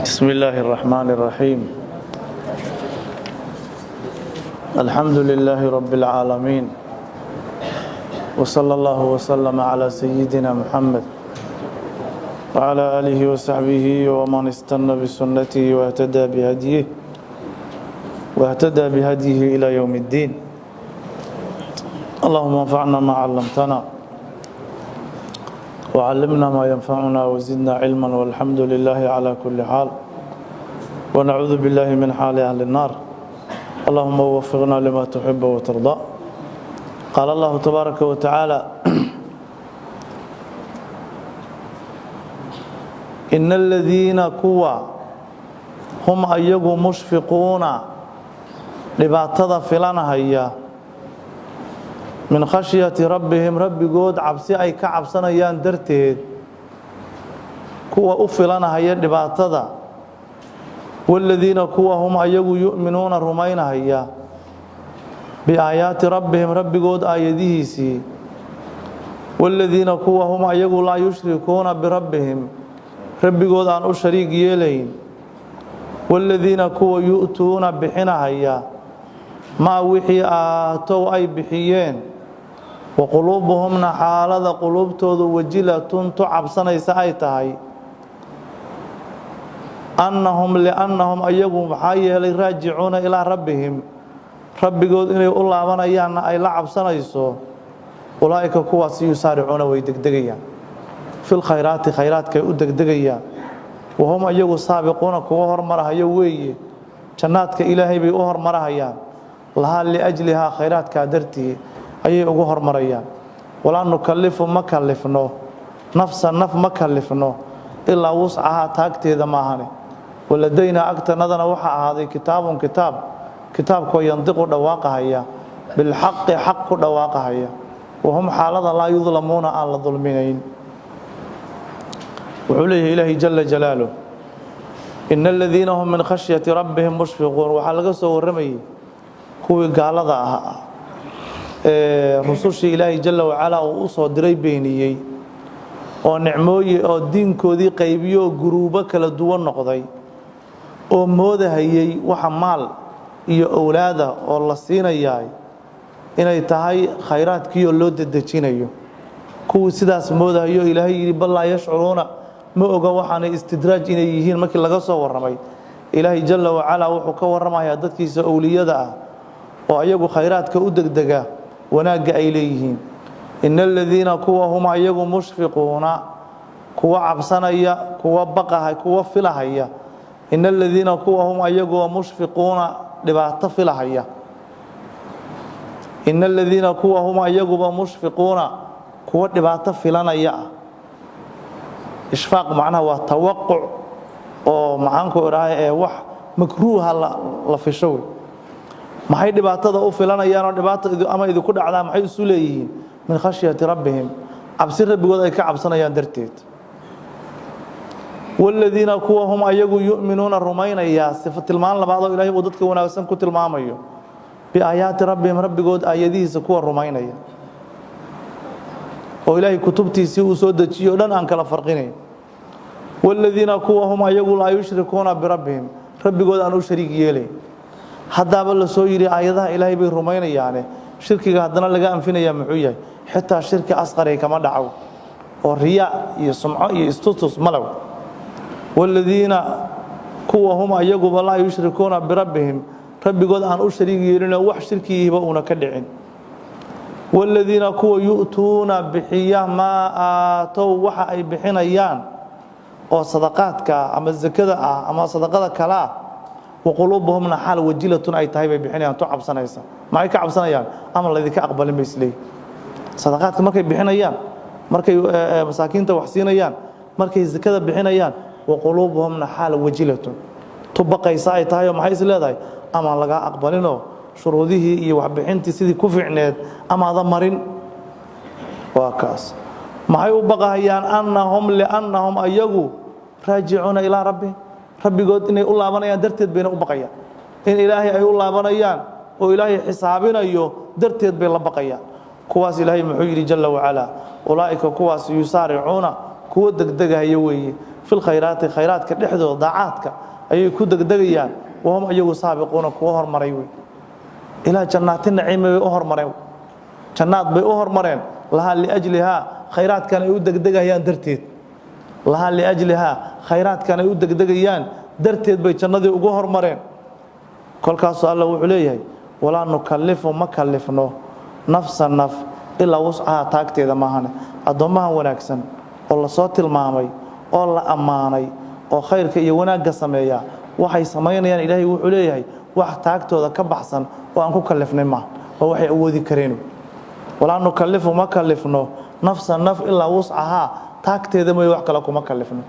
بسم الله الرحمن الرحيم. الحمد لله رب العالمين، وصلى الله وسلم على سيدنا محمد وعلى آله وصحبه ومن استنى بسنته واهتدى بهديه إلى يوم الدين. اللهم انفعنا ما علمتنا وعلمنا ما ينفعنا وزدنا علما، والحمد لله على كل حال، ونعوذ بالله من حال أهل النار. اللهم وفقنا لما تحب وترضى. قال الله تبارك وتعالى: إن الذين kuwa هم ayagu مشفقون dhibaatada filanahaya من خشية ربهم, rabbigood cabsi ay ka cabsanayaan darteed kuwa u filanahaya dhibaatada, والذين kuwa هم ayagu يؤمنون rumaynahaya بآيات ربهم, rabbigood aayadihiisii, والذين kuwa هم ayagu لا يشركون بربهم, rabbigood aan u shariig yeelayn, والذين kuwa يؤتون bixinahaya ما wixii آتوا ay bixiyeen, وقلوبهم na xaalada quluubtoodu وجلة tu cabsanaysa ay tahay, أنهم لأنهم ayagu maxaa yeelay راجعون إلى ربهم, rabbigood inay u laabanayaanna ay la cabsanayso, أولئك kuwaas يسارعون way degdegayaan في الخيرات, khayraadkay u degdegayaan, وهم ayagu سابقون kuwa hormarahayo weeye. Jannaadka Ilaahay bay u hormarahayaan, لها لأجلها, khayraadkaa dartii ayay ugu hormarayaan. ولا نكلف ma kalifno, نفسا naf ma kalifno, إلا وسعها, taagteeda maahane. ولدينا agtanadana waxaa ahaaday كتاب kitaab, kitaabkoo ينطق dhawaaqahaya بالحق, xaq ku dhawaaqahaya, وهم xaalada لا يظلمون aan la dulminayn. Wuxuu leeyahay Ilaahay جل جلاله: إن الذين هم من خشية ربهم مشفقون. Waxaa laga soo warramayay kuwii gaalada ahaa ee rusushii Ilaahay جل وعلا uu u soo diray beeniyey, oo nicmooyi oo diinkoodii qaybiyo oo guruubo kala duwan noqday, oo moodahayey waxa maal iyo owlaada oo la siinayaay inay tahay khayraadkiioo loo dedejinayo. Kuwii sidaas moodahayo, Ilaahay yidhi: بل لا يشعرون, ma oga waxaanay istidraaj inay yihiin. Markii laga soo warramay, Ilaahay جل وعلا wuxuu ka warramayaa dadkiisa owliyada ah oo ayagu khayraadka u degdega, wanaagga ay leeyihiin. إن الذين kuwa هم ayagu مشفقون kuwa cabsanaya, kuwa baqaha, kuwa filahaya, إن الذين kuwa هم ayaguo مشفقون dhibaato filahaya, إن الذين kuwa هم ayaguba مشفقون kuwa dhibaato filanaya ah. Ishfaaq macnaha waa tawaquc oo maxaanku idhahay ee wax makruuha la fisho wey. Maxay dhibaatada u filanayaan oo dhibaata ama idinku dhacdaa maxay isu leeyihiin? من خشية ربهم, cabsi rabbigood ay ka cabsanayaan darteed. والذين kuwa هم ayagu يؤمنون rumaynayaa, sifo tilmaan labaad oo Ilaahay uu dadka wanaagsan ku tilmaamayo, بآيات ربهم, rabbigood aayadihiisa kuwa rumaynaya, oo Ilaahay kutubtiisii uu soo dejiyo o dhan aan kala farqinayn, والذين kuwa هم ayagu لا يشركون بربهم, rabbigood aan u shariig yeelayn. Haddaaba la soo yidhi aayadaha Ilaahay bay rumaynayaane, shirkiga haddana laga anfinayaa muxuu yahay? Xitaa shirki asqari kama dhaco, oo riyaa iyo sumco iyo istustus malow. والذين kuwa هم ayaguba لا يشركون بربهم, rabbigood aan u shariig yeelinoo wax shirkigiiba uuna ka dhicin, والذين kuwa يؤتون bixiya ما آتوا, waxa ay bixinayaan oo sadaqaadka ama zakada ah ama sadaqada kale ah, وقلوبهم na xaal وجلة ay tahay bay bixinayaan, tu cabsanaysa. Maxay ka cabsanayaan? Ama laydinka aqbalin bay isleeyihin. Sadaqaadka markay bixinayaan, markay masaakiinta wax siinayaan, markay zakada bixinayaan, وقلوبهم na xaal وجلة tu baqaysa ay tahay oo maxay is leedahay? Amaan lagaa aqbalinoo shuruudihii iyo waxbixintii sidii ku fiicneed amaada marin. Waa kaas. Maxay u baqahayaan? أنهم لأنهم ayagu راجعون إلى ربهم, rabbigood inay u laabanayaan darteed bayna u baqayaan. In Ilaahay ay u laabanayaan oo Ilaahay xisaabinayo darteed bay la baqayaan. Kuwaas Ilaahay muxuu yidhi جل وعلا? أولئك kuwaas يسارعون kuwa degdegahaya weeye في الخيرات, khayraadkay u degdegayaan. وهم ayagu Fi lkhayraati, khayraadka dhexdooda, daacaadka ayay ku degdegayaan. Wahum iyagu saabiquuna, kuwa hormaray wey. Ilaa jannaati naciimi bay u hormareen, jannaad bay u hormareen. Lahaa liajlihaa, khayraadkan ay u degdegayaan darteed. Lahaa liajlihaa, khayraadkan ay u degdegayaan darteed bay jannadii ugu hormareen. Kolkaasuu Alla wuxuu leeyahay: walaa nukallifu, ma kallifno, nafsa, naf, ilaa wuscaha, taagteeda maahane. Addoommahan wanaagsan oo lasoo tilmaamay oo la ammaanay oo khayrka iyo wanaagga sameeya, waxay samaynayaan, Ilaahay wuxuu leeyahay, wax taagtooda ka baxsan oo aan ku kallifnay maaha, waa waxay awoodi kareen. Walaa nukallifu, ma kallifno, nafsa, naf, ilaa wuscahaa, taagteeda mooye wax kale kuma kallifno.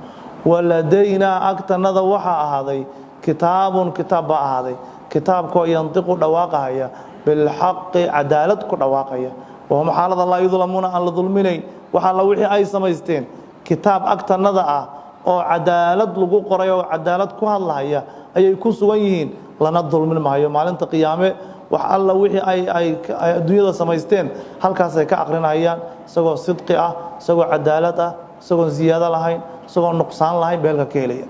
Waladaynaa, agtanada waxaa ahaaday, kitaabun, kitaab baa ahaaday, kitaabkoo yantiqu, dhawaaqahaya, bilxaqi, cadaalad ku dhawaaqaya. Wahum, xaalada, laa yudlamuuna, aan la dulminayn wax alla wixii ay samaysteen. Kitaab agtanada ah oo cadaalad lagu qoray oo cadaalad ku hadlahaya ayay ku sugan yihiin, lana dulmin maayo maalinta qiyaame. Wax alla wixii ay adduunyada samaysteen halkaasay ka aqrinayaan, isagoo sidqi ah, isagoo cadaalad ah, isagoon ziyaado lahayn, isagoo nuqsaan lahayn bay halka ka helaya.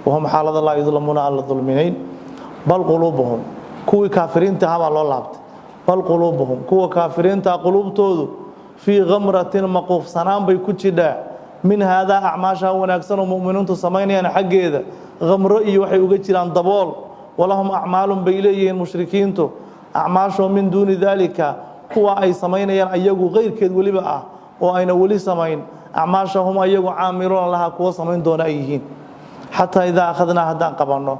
Wahum, xaalada, laa yudlamuuna, aan la dulminayn. Bal quluubuhum, kuwii kaafiriinta ahaa baa loo laabtay. Bal quluubuhum, kuwa kaafiriinta quluubtoodu, fii khamratin, maquufsanaan bay ku jidhaa. Min haadaa, acmaasha wanaagsan oo mu'miniintu samaynayaan xaggeeda, khamro iyo waxay uga jiraan dabool. Walahum acmaalun bay leeyihiin mushrikiintu, acmaashoo min duuni daalika, kuwa ay samaynayaan ayagu keyrkeed weliba ah oo ayna weli samayn, acmaasha hum ayagu caamiluuna lahaa, kuwa samayn doona ay yihiin. Xataa idaa akhadnaa, haddaan qabanno,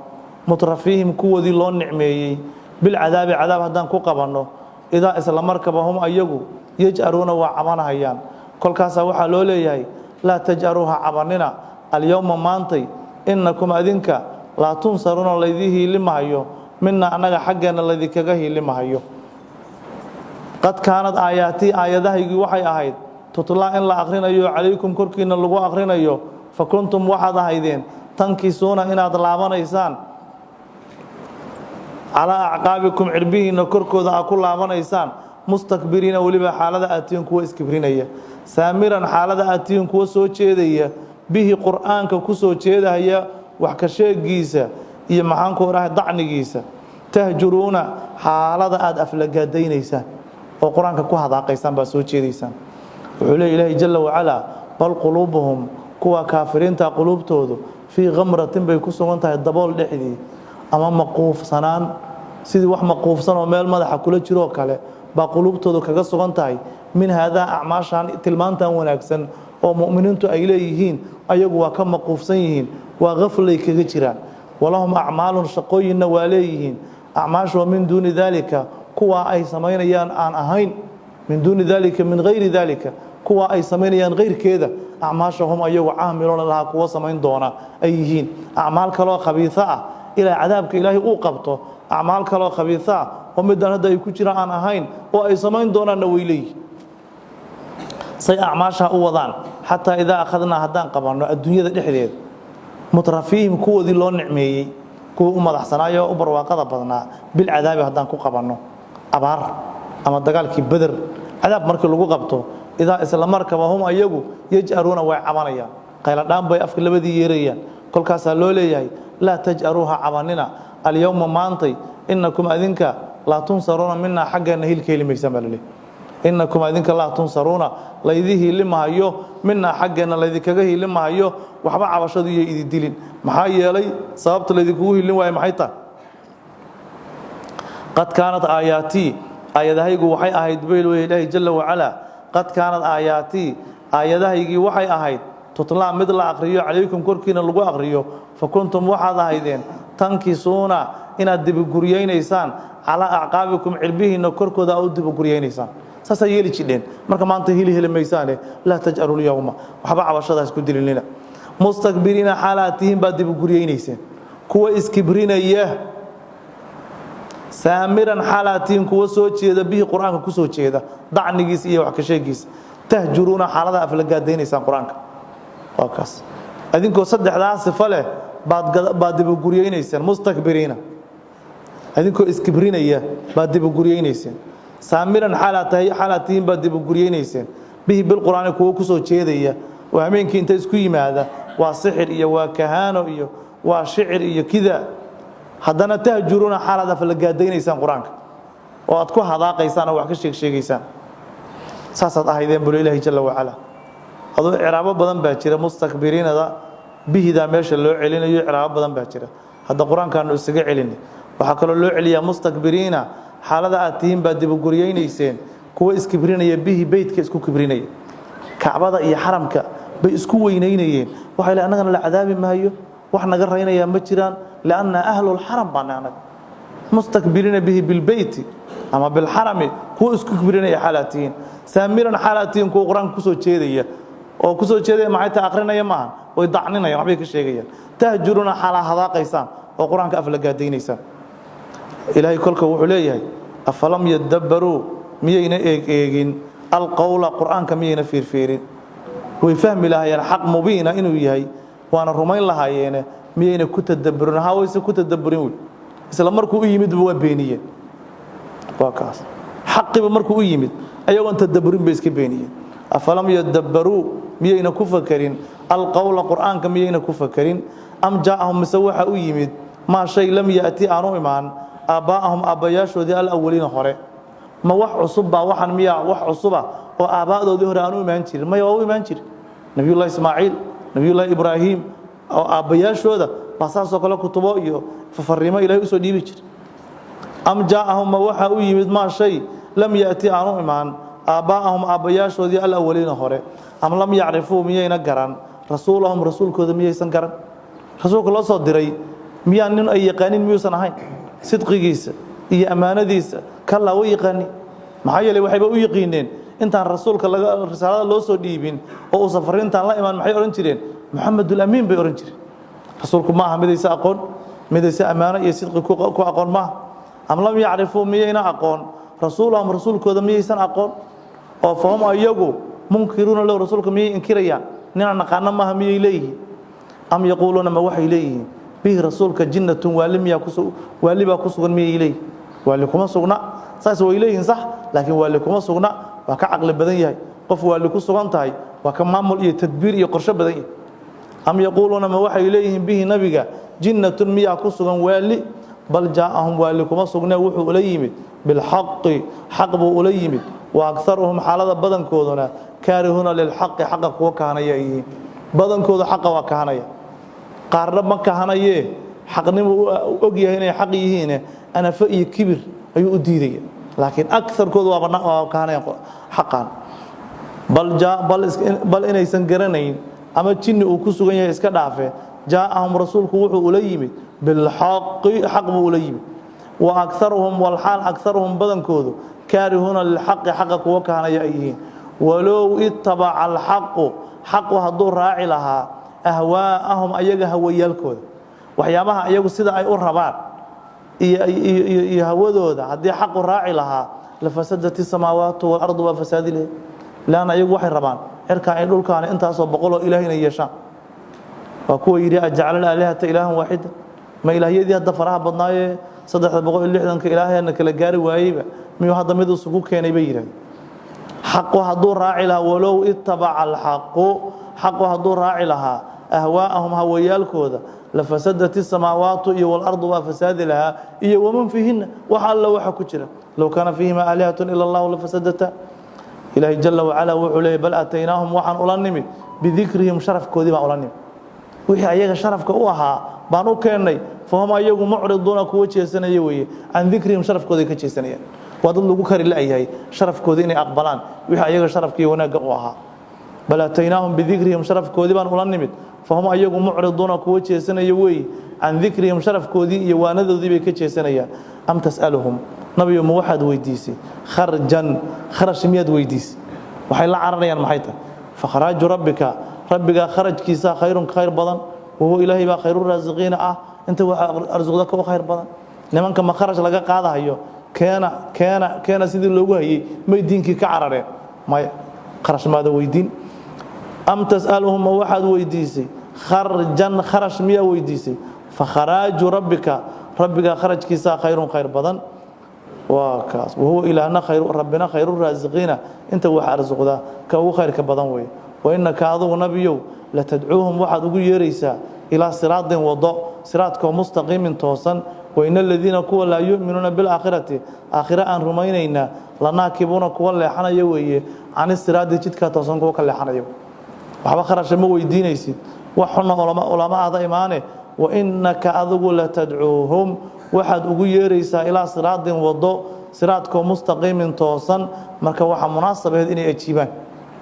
mutrafiihim, kuwoodii loo nicmeeyey, bilcadaabi, cadaab haddaan ku qabanno, idaa, isla markaba, hum ayagu yaj'aruuna, waa cabanahayaan. Kolkaasaa waxaa loo leeyahay: laa taj'aruu, ha cabanina, alyowma, maantay, innakum, adinka, laa tunsaruuna, laydii hiilimahayo, mina, annaga xaggeenna laydinkaga hiilimahayo. Qad kaanad aayaatii, aayadahaygii waxay ahayd, tutlaa, in la akhrinayo, calaykum, korkiina lagu akhrinayo. Fa kuntum, waxaad ahaydeen, tankisuuna, inaad laabanaysaan, calaa acqaabikum, cirbihiinna korkooda aad ku laabanaysaan, mustakbiriina, weliba xaalada aad tihiin kuwa iskibrinaya, saamiran, xaalada aad tihiin kuwa soo jeedaya, bihi, qur'aanka ku soo jeedahaya, wax ka sheegiisa iyo, maxaanku dhahay, dacnigiisa, tahjuruuna, xaalada aad aflagaadaynaysaan oo qur-aanka ku hadaaqaysaan baad soo jeedaysaan. Wuxuu leey Ilaahay jalla wacalaa: bal quluubuhum, kuwa kaafiriinta quluubtoodu, fii khamratin bay ku sugan tahay, dabool dhexdii ama maquufsanaan, sidii wax maquufsan oo meel madaxa kula jiroo kale baa quluubtoodu kaga sugan tahay. Min haadaa, acmaashan, tilmaantan wanaagsan oo mu'miniintu ay leeyihiin, ayagu waa ka maquufsan yihiin, waa khaflay kaga jiraan. Walahum acmaalun, shaqooyinna waa leeyihiin, acmaashu min duuni daalika, kuwa ay samaynayaan aan ahayn. Min duuni daalika, min gayri daalika, kuwa ay samaynayaan kayrkeeda, acmaasha hum ayagu caamiluuna lahaa, kuwa samayn doona ay yihiin, acmaal kaloo khabiisa ah ilaa cadaabka Ilaahay uu qabto. Acmaal kaloo khabiisa ah oo midaan hadda ay ku jiraan aan ahayn oo ay samayn doonaanna way leeyihin, say acmaasha u wadaan. Xataa idaa akhadnaa, haddaan qabanno adduunyada dhexdeeda, mutrafiihim, kuwoodii loo nicmeeyey, kuwii u madaxsanaayo u barwaaqada badnaa, bilcadaabi haddaan ku qabanno, abaar ama dagaalkii Beder cadaab markii lagu qabto, idaa, isla markaba, hum ayagu yaj'aruuna, way cabanayaan, qayladhaan bay afka labadii yeerayaan. Kolkaasaa loo leeyahay: laa taj'aruuha, cabanina, alyowma, maantay, innakum, adinka, laa tunsaruuna, minaa, xaggeenna hilka heli maysaan baa laleeyahay. Innakum, adinka, laa tunsaruuna, laydii hiilimahayo, minaa, xaggeenna laydinkaga hiilimahayo. Waxba cabashadu iyo idi dilin. Maxaa yeelay, sababta laydinkugu hiilin waayo maxay tahay? Qad kaanad aayaatii, aayadahaygu waxay ahayd, bayl wey Ilaahi jalla wacalaa. Qad kaanad aayaatii, aayadahaygii waxay ahayd, tutlaa, mid la aqriyo, calaykum, korkiina lagu aqriyo. Fa kuntum, waxaad ahaydeen, tankisuuna, inaad dibiguryaynaysaan, calaa acqaabikum, cirbihiinna korkooda aa u dibiguryaynaysaan. Saasaa yeeli jidheen. Marka maanta hili heli maysaane, laa taj'aru lyowma, waxba cabashadaas ku dilinina. Mustakbiriina xaalaad tihiin baad dibiguryaynayseen, kuwa iskibrinaya, saamiran, xaalaad tihiin kuwa soo jeeda, bihi, qur-aanka ku soo jeeda, dacnigiisa iyo wax ka sheegiisa, tahjuruuna, xaalada aflagaadaynaysaan qur-aanka. Waa kaas. Adinkoo saddexdaa sifo leh baad dibiguryaynayseen. Mustakbiriina, adinkoo iskibrinaya baad dibiguryaynayseen. Saamiran xaalaad tahay, xaalaad tihiin baad dibiguryaynayseen. Bihi, bilqur'aani, kuwo ku soo jeedaya oo hameenkii inta isku yimaada Waa sixir iyo waa kahaano iyo waa shicir iyo kida. Haddana tahjuruuna, xaalaad aflagaadaynaysaan Qur-aanka oo aad ku hadaaqaysaan oo wax ka sheeg sheegaysaan, saasaad ahaydeen, buli Ilaahi jalla wacala. Aduu ciraabo badan baa jira. Mustakbiriinada bihidaa meesha loo celinayo, ciraabo badan baa jira. Hadda Qur-aankaanu isaga celinay. Waxaa kaloo loo celiyaa mustakbiriina, xaalada aad tihiin baad dibuguriyeynayseen kuwa iskibrinaya, bihi beytka isku kibrinaya, Kacbada iyo xaramka bay isku weynaynayeen. Waxay le annagana la cadaabi maayo, wax naga raynayaa ma jiraan, lianna ahlulxaram baana annaga. Mustakbiriina bihi, bilbeyti ama bilxarami, kuwa isku kibrinaya xaalaad tihiin. Saamiran xaalaad tihiin kuwa Qur-aanka kusoo jeedaya oo kusoo jeedaya. Maxay tahay? Akrinaya maaha, way dacninayaan, waxbay ka sheegayaan. Tahjuruuna, xaalaa hadaaqaysaan oo Qur-aanka aflagaadaynaysaan. Ilaahay kolka wuxuu leeyahay: afalam yadabbaruu, miyayna eeg eegin alqowla, Qur-aanka miyayna fiirfiirin? Way fahmi lahaayeen xaq mubiina inuu yahay, waana rumayn lahaayeene. Miyayna ku tadabburin? Hawayse ku tadabburin wey. Isla markuu u yimidba waa beeniyeen. Waa kaas xaqiba markuu u yimid, ayagoon tadabburin bay iska beeniyeen. Afalam yadabbaruu, miyayna ku fakerin alqowla, Qur-aanka miyayna ku fakerin? Am jaa'ahum, mise waxa u yimid maa shay lam ya'ti, aanu imaan aabbaa'ahum, aabbayaashoodii alawaliina hore? Ma wax cusub baa waxan? Miyaa wax cusuba oo aabbaa'doodii hore aanu imaan jirin? Maya, waa u imaan jirin. Nabiyullahi Ismaaciil, Nabiyullahi Ibraahim oo aabbayaashooda baa saasoo kale kutubo iyo fariimo Ilahay usoo dhiibi jira. Am jaa'ahum, ma waxa u yimid maa shay lam ya'ti, aanu imaan aabbaa'ahum, aabbayaashoodii alawaliina hore? Am lam yacrifuu, miyayna garan rasuulahum, rasuulkooda miyaysan garan? Rasuulka loo soo diray miyaa nin ay yaqaanin miyuusan ahayn? Sidqigiisa iyo ammaanadiisa kalaa way yaqaanin. Maxaa yeelay, waxayba u yaqiineen intaan rasuulka laga risaalada loo soo dhiibin oo uusan fariintaan la imaan, maxay odhan jireen? Muxamedulamiin bay odhan jireen. Rasuulku ma aha midayse aqoon, midayse ammaano iyo sidqi ku aqoon maaha. Am lam yacrifuu, miyayna aqoon rasuulahum, rasuulkooda miyaysan aqoon? Oo fahum, ayagu munkiruuna lahu, rasuulka miyay inkirayaan? Ninaan naqaano maaha miyay leeyihiin? Am yaquuluuna, ma waxay leeyihiin bihi, rasuulka jinnatun, waali miyaa kusu, waali baa ku sugan miyay leeyihin? Waali kuma sugna. Saas way leeyihiin, sax, laakiin waali kuma sugna. Waa ka caqli badan yahay. Qof waali ku sugan tahay waa ka maamul iyo tadbiir iyo qorsho badan yahay. Am yaquuluuna, ma waxay leeyihiin bihi, nabiga jinnatun miyaa ku sugan, waali? Bal jaa'ahum, waali kuma sugne, wuxuu ula yimid bilxaqi, xaq buu ula yimid. Wa akharuhum, xaalada badankooduna kaarihuuna lilxaqi, xaqa kuwa kahanaya ay yihiin. Badankoodu xaqa waa kahanaya, qaarna ma kahanayee, xaqnimu u og yahay inay xaq yihiine, anafo iyo kibir ayuu u diidaya, laakiin akarkoodu waaba waa kahanaya xaqan. Bal inaysan garanayn ama jinni uu ku sugan yahay iska dhaafe. Jaa'ahum, rasuulku wuxuu ula yimid bilxaqi, xaq buu ula yimid. Wa akharuhum, walxaal akharuhum, badankoodu kaarihuuna lilxaqi, xaqa kuwa kahanaya ay yihiin. Walow itabaca alxaqu, xaqu hadduu raaci lahaa ahwaa'ahum, ayaga hawayaalkooda, waxyaabaha ayagu sida ay u rabaan iyo hawadooda, haddii xaqu raaci lahaa, lafasadat isamaawaatu walardu, waa fasaadi lahayd. Leanna ayagu waxay rabaan cirkaan iyo dhulkaan intaasoo boqoloo ilaah inay yeeshaan. Waa kuwa yidhi: ajacala alaalihata ilaahan waaxida? Ma ilaahyadii hadda faraha badnaayee 360-ka ilaahayana kala gaari waayeyba miyuu hadda mid isugu keenay, bay yidhahdeen. Xaqu hadduu raaci lahaa, walow itabaca alxaqu, xaqu hadduu raaci lahaa ahwaa'ahum, hawayaalkooda, lafasadat isamaawaatu iyo walardu, waa fasaadi lahaa, iyo waman fiihinna, wax alla waxa ku jira. Low kaana fiihima aalihatun ila Allahu lafasadata. Ilaahay jalla wacala wuxuu leeyay: bal ataynaahum, waxaan ula nimid bidikrihim, sharafkoodii baan ula nimid, wixii ayaga sharafka u ahaa baan u keennay. Fahum, ayagu mucriduuna, kuwa jeesanaya weeye can dikrihim, sharafkooday ka jeesanayaan. Waa dad lagu kari la'yahay sharafkoodii inay aqbalaan, wixii ayaga sharafkiiyo wanaagga u ahaa. Bal ataynaahum bidikrihim, sharafkoodii baan ula nimid. Fahum, ayagu mucriduuna, kuwa jeesanaya weeye can dikrihim, sharafkoodii iyo waanadoodii bay ka jeesanayaan. Am tas'aluhum, nabiyo, ma waxaad weydiisay kharjan, kharash miyaad weydiisay? Waxay la cararayaan maxay tahay? Fakharaaju rabbika, rabbigaa kharajkiisa khayrun, khayr badan. Wahuwa, Ilaahay baa khayru raasiqiina ah, inta waxa arsuqda ka u khayr badan. Nimanka ma kharash laga qaadahayo? Keena, keena, keena sidii loogu hayay may diinkii ka carareen? Maya, kharash maada weydiin. Am tas'aluhum, ma waxaad weydiisay kharjan, kharash miyaa weydiisay? Fakharaaju rabbika, rabbigaa kharajkiisaa khayrun, khayr badan. Waa kaas. Wahuwa, ilaahna khayr, rabbina khayru raasiqiina, inta wax arsuqda ka ugu khayrka badan weeye. Wa innaka, adugu nabiyow, Latadcuuhum, waxaad ugu yeeraysaa, ilaa siraatin, wado, siraadkoo mustaqiimin, toosan. Waina aladiina, kuwa, laa yu'minuuna bilaakhirati, aakhire aan rumaynaynaa, lanaakibuuna, kuwa leexanaya weeye, cani siraadi, jidkaa toosan kuwa ka leexanaya. Waxba kharasha ma weydiinaysid, wax xunna ulama aada imaane. Wainaka, adigu, latadcuuhum, waxaad ugu yeeraysaa, ilaa siraadin, wado, siraadkoo mustaqiimin, toosan. Marka waxaa munaasab ahayd inay ajiibaan,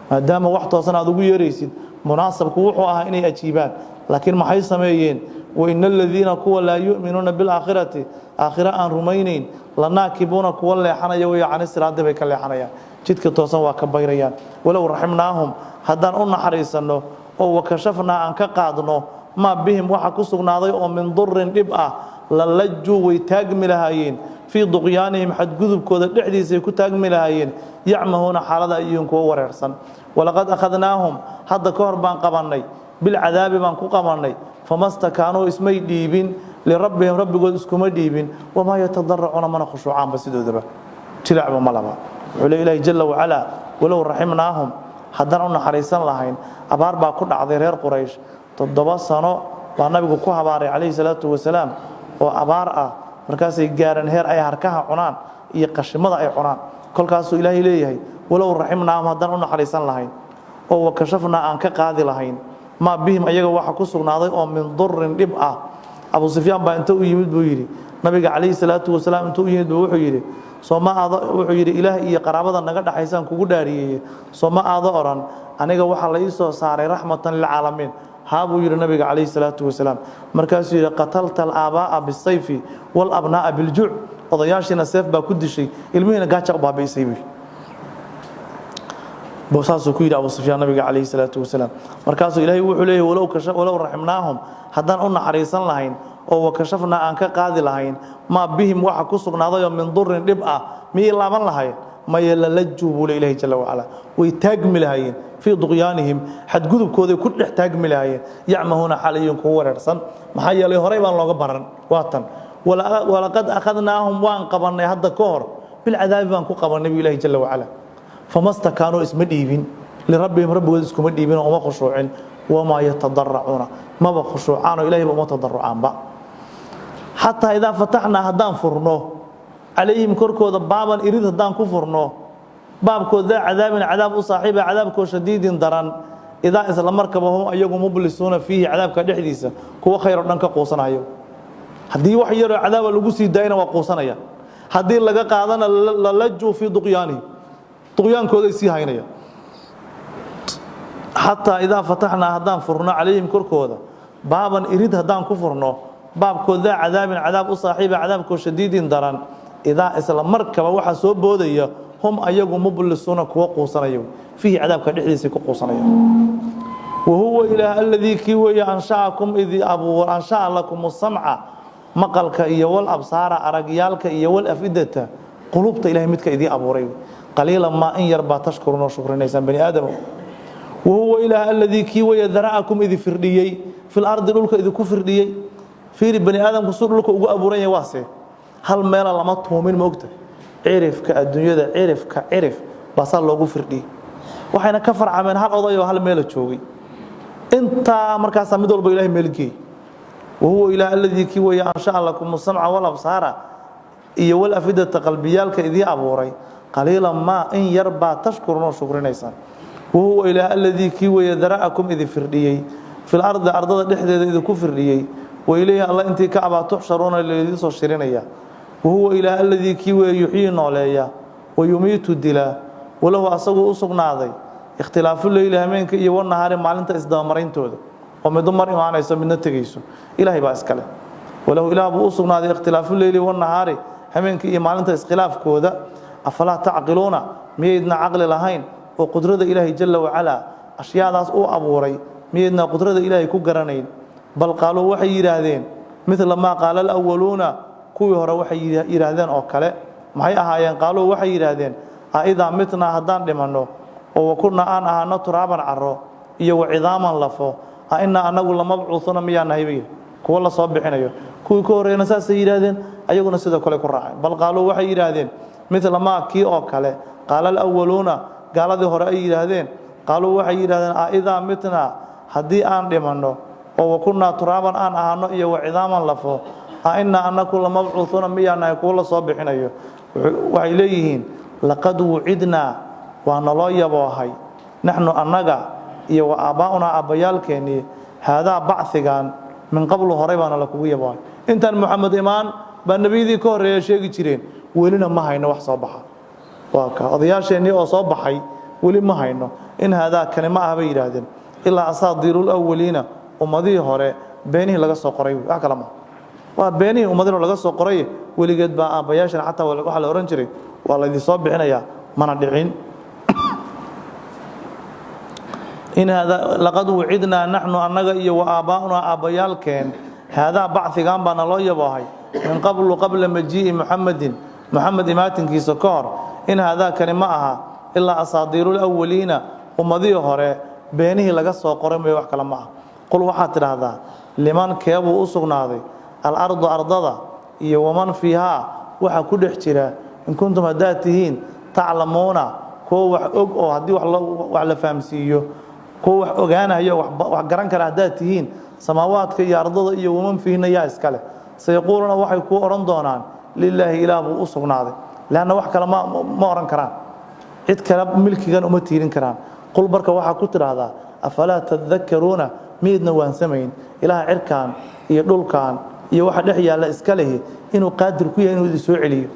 maadaama wax toosan aad ugu yeeraysid, munaasabku wuxuu ahaa inay ajiibaan. Laakiin maxay sameeyeen? Waina aladiina, kuwa, laa yu'minuuna bilaakhirati, aakhire aan rumaynayn, lanaakibuuna, kuwa leexanaya weeye, cani siraadi bay ka leexanayaan, jidka toosan waa ka bayrayaan. Walow raximnaahum, haddaan u naxariisanno oo wakashafnaa, aan ka qaadno, maa bihim, waxa ku sugnaaday oo min durin, dhib ah, lalajuu, way taagmi lahaayeen, fii duqyaanihim, xadgudubkooda dhexdiisay ku taagmi lahaayeen, yacmahuuna, xaalada ay yihiin kuwo wareersan. Walaqad akhadnaahum, hadda ka hor baan qabannay, bilcadaabi baan ku qabannay, fama stakaanuu, ismay dhiibin, lirabbihim, rabbigood iskuma dhiibin, wamaa yatadaracuuna, mana khushuucaanba sidoodaba, jilacba ma laba. Wuxuu le Ilaahi jalla wacalaa: walow raximnaahum, haddaan u naxariisan lahayn. Abaar baa ku dhacday reer Quraysh. 7 sano baa nabigu ku habaaray calayhi salaatu wasalaam oo abaar ah. Markaasay gaareen heer ay harkaha cunaan iyo qashimada ay cunaan. Kolkaasuu Ilaahay leeyahay: walow raximnaahum, haddaan u naxariisan lahayn oo wakashafnaa, aan ka qaadi lahayn, maa bihim, ayaga waxa ku sugnaaday oo min durin, dhib ah. Abu Sufyaan baa inta u yimid buu yidhi nabiga calayhi salaatu wasalaam, inta u yimid buu wuxuu yidhi: sooma aado, wuxuu yidhi, Ilaah iyo qaraabada naga dhaxaysaan kugu dhaariyeeye, sooma aado odhan aniga waxaa la ii soo saaray raxmatan lilcaalamiin? Haa, buu yidhi nabiga calayhi salaatu wasalaam. Markaasuu yidhi: qatalta alaabaa'a bisayfi walabnaa'a biljuuc. Odayaashiina seef baa ku dishay, ilmihiina gaaja u baabi'isay, buu saasuu ku yidhi Abu Sufyaan nabiga calayhi salaatu wasalaam. Markaasuu Ilaahay wuxuu leeyahy: walow raximnaahum, haddaan u naxariisan lahayn oo wakashafnaa, aan ka qaadi lahayn, maa bihim, waxa ku sugnaadayoo min durin, dhib ah, miyay laaban lahayn? Maye. Lalajuu, buu le Ilahi jalla wacala, way taagmi lahaayeen, fii duqyaanihim, xadgudubkooday ku dhex taagmi lahaayeen, yacmahuuna, xaalayiin kugu wareersan. Maxaa yeelay horey baan looga baran. Waa tan: walaqad akhadnaahum, waan qabannay hadda ka hor, bilcadaabi baan ku qabannay, buu Ilahi jalla wacala, fama stakaanuu, isma dhiibin, lirabbihim, rabbigood iskuma dhiibin oo uma khushuucin, wamaa yatadaracuuna, maba khushuucaanoo Ilahayba uma tadarucaanba. Xataa idaa fataxnaa, haddaan furno, calayhim, korkooda, baaban, irid haddaan ku furno, baabkood, daa cadaabin, cadaab u saaxiiba, cadaabkoo shadiidin, daran, idaa, isla markaba, hum, ayagu, mublisuuna, fiihi, cadaabka dhexdiisa, kuwo khayr oo dhan ka quusanayo. Haddii wax yaroo cadaaba lagu sii daayana waa quusanaya, haddii laga qaadana lalajuu fii duqyaanihim, duqyaankooday sii haynaya. Xataa idaa fataxnaa, haddaan furno, calayhim, korkooda, baaban, irid haddaan ku furno, baabkood, daa cadaabin, cadaab u saaxiiba, cadaabkoo shadiidin, daran, idaa, isla markaba waxaa soo boodaya, hum, ayagu, mublisuuna, kuwa quusanaya, fiihi, cadaabka dhexdiisay ku quusanaya. Wahuwa Ilaah aladii, kii weeye, anshaakum, idi abuur, ansha'a lakum samca, maqalka, iyo wal absaara, aragyaalka, iyo wal afidata, qulubta. Ilahay midka idii abuuray. Qaliilan maa, in yar baa, tashkuruun, oo shukrinaysaan, bani aadamo. Wahuwa Ilaah aladii, kii weeye, dara'akum, idi firdhiyey, fil ardi, dhulka idinku firdhiyey. Fiiri, bani aadamku suu dhulka ugu abuuran yahay, waase hal meela lama tuumin, moogta cirifka adduunyada, cirifka cirif baa saa loogu firdhiyey. Waxayna ka farcameen hal oday oo hal meela joogay intaa. Markaasaa mid walba Ilahay meel geey. Wahuwa Ilaah aladii, kii weeye, ansha'a lakum samca walabsaara iyo walafidata, qalbiyaalka idii abuuray. Qaliilan maa, in yar baa, tashkuruun, oo shukrinaysaan. Wahuwa Ilaah aladii, kii weeye, dara'akum, idin firdhiyey, fil ardi, ardada dhexdeeda idinku firdhiyey. Wa ilayhi, Alla intii ka abaa, tuxsharuuna, laydiin soo shirinaya. Wahuwa Ilaah aladii, kii weeye, yuxyii, nooleeya, wa yumiitu, dilaa. Walahu, asaguu u sugnaaday, ikhtilaafu leyli, hameenka, iyo wanahaari, maalinta isdabamarayntooda, oo middo mar imaanayso midna tegayso, Ilaahay baa iskale. Walahu, Ilaah buu u sugnaaday, ikhtilaafu leyli wanahaari, hameenka iyo maalinta iskhilaafkooda. Afalaa tacqiluuna? Miyaydna caqli lahayn oo qudrada Ilaahay jalla wacalaa ashyaadaas uu abuuray miyaydna qudrada Ilaahay ku garanayn? Bal qaaluu, waxay yidhaahdeen, midla maa qaala alawaluuna, kuwii hore waxay yidhaahdeen oo kale. Maxay ahaayeen? Qaaluu, waxay yidhaahdeen: aidaa mitnaa, haddaan dhimanno, oo wakunna, aan ahaano, turaaban, caro, iyo wacidaaman, lafo, a innaa, anagu, lamabcuuhuna, miyaa nahay, bay kuwo la soo bixinayo? Kuwii ka horreeyana saasay yidhaahdeen, ayaguna sidoo kale ku raaceen. Bal qaaluu, waxay yidhaahdeen, midla maa, kii oo kale, qaala alawaluuna, gaaladii hore ay yidhaahdeen. Qaaluu, waxay yidhahdeen: aidaa mitnaa, Haddii aan dhimanno oo wakunnaa turaaban aan ahaano iyo wacidaaman lafo, a innaa annaku lamabcuuhuuna, miyaa nahay kuwo la soo bixinayo? Waxay leeyihiin laqad wucidnaa, waa naloo yaboohay, naxnu annaga iyo wa aabbaa'unaa aabbayaalkeennii, haadaa bacigan min qablu, horay baana lakugu yaboohay. Intaan Moxamed imaan baa nebiyadii ka horreeya sheegi jireen, welina ma hayno wax soo baxa. Waa ka odayaasheennii oo soo baxay, weli ma hayno. In haadaa kani ma ah bay yidhaahdeen ilaa asaadiiruulawaliina, ummadihii hore beenihii laga soo qoray, wax kale ma waa beenihii ummadihii laga soo qoray. Weligeed baa aabbayaashan xataa waxaa la odhan jiray waa laydin soo bixinayaa, mana dhicin. In haadaa laqad wucidnaa naxnu annaga iyo wa aabbaa'unaa aabbayaalkeen, haadaa bacigan baa naloo yaboohay min qablu, qabla majii'i Muxamedin, Muxamed imaatinkiisa ka hor. In haadaa kani ma aha ilaa asaadiiruulawaliina, ummadihii hore beenihii laga soo qoray mooye, wax kale ma aha. Qul waxaad tidhaahdaa, liman keebuu u sugnaaday alardu ardada iyo waman fiihaa waxa ku dhex jira, in kuntum haddaad tihiin taclamuuna kuwo wax og, oo haddii wax la fahamsiiyo kuwo wax ogaanayo wax garan kara haddaad tihiin, samaawaadka iyo ardada iyo waman fiihina yaa iskale? Sayaquuluuna waxay kuu odhan doonaan lilaahi, Ilaah buu u sugnaaday, leanna wax kale ma odhan karaan, cid kale milkigan uma tiirin karaan. Qul marka waxaa ku tidhaahdaa, afalaa tadakaruuna, miidna waansamayn Ilaah cirkaan iyo dhulkan iyo waxa dhex yaalla iska lehi inuu qaadir ku yahay inuu idin soo celiyo,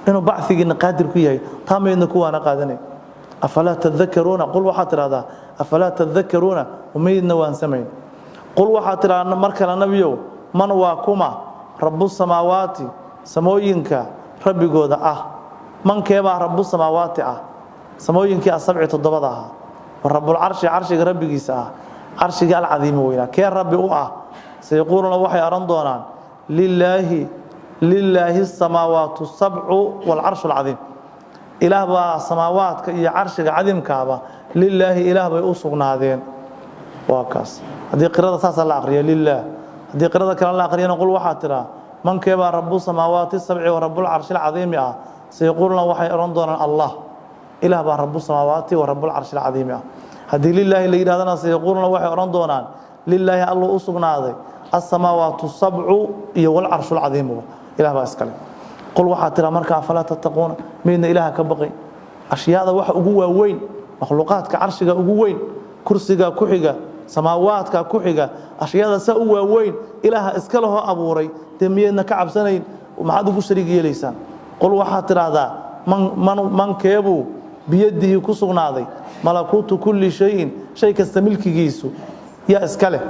inuu bacigiina qaadir ku yahay, taa maydna kuwaana qaadanay? Afalaa tadakaruuna, qul waxaad tidhahdaa, afalaa tadakaruuna, miydna waansamayn? Qul waxaad tidhahdaa mar kale, nabiyow, man waa kuma rabu samaawaati, samooyinka rabbigooda ah? Mankeebaa rabu samaawaati ah? Samooyinkii asabci toddobada ahaa. Wa rabulcarshi, carshiga rabbigiisa ah, carshiga alcadiimi weynaa, kee rabbi u ah? Sayaquuluuna waxay odhan doonaan lilaahi, lilaahi asamaawaatu sabcu waalcarshu alcadiim. Ilaah baa samaawaadka iyo carshiga cadiimkaaba lilaahi, Ilaah bay u sugnaadeen. Waa kaas haddii qirada saasaa la aqriyo lilaah. Haddii qirada kale la aqriyana, qul waxaa tidhaa, mankeebaa rabu samaawaati sabci wa rabulcarshi alcadiimi ah? Sayaquuluuna waxay odhan doonaan Allah, Ilaah baa rabu samaawaati wa rabulcarshi alcadiimi ah. Haddii lilaahi la yidhahdana, sayaquuluuna waxay odhan doonaan lilaahi, alluu u sugnaaday asamaawaatu sabcu iyo walcarshu lcadiimuba, Ilah baa iskale. Qul waxaa tiraa marka, afalaa tattaquuna, miydna Ilaaha ka baqay? Ashyaada waxa ugu waaweyn makhluuqaadka carshiga ugu weyn, kursiga ku xiga, samaawaadka ku xiga. Ashyaada saa u waaweyn Ilaaha iska lehoo abuuray, dee miyaydna ka cabsanayn? Maxaad ugu shariig yeelaysaan? Qul waxaad tidhaahdaa, mankeebuu biyadihi ku sugnaaday malakuutu kulli shayin, shay kasta milkigiisu yaa iska leh?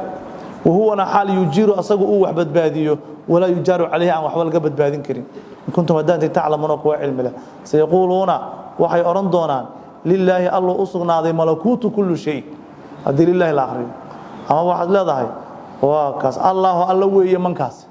Wahuwana xaal yujiiru, asagu uu wax badbaadiyo, walaa yujaaru calayhi, aan waxba laga badbaadin karin, in kuntum haddaanti taclamuuna kuwa cilmi leh. Sayaquuluuna waxay odhan doonaan lilaahi, alluu u sugnaaday malakuutu kulli shay, haddii lilaahi la akhriyo. Ama waxaad leedahay waa kaas Allaahu, alla weeye mankaas,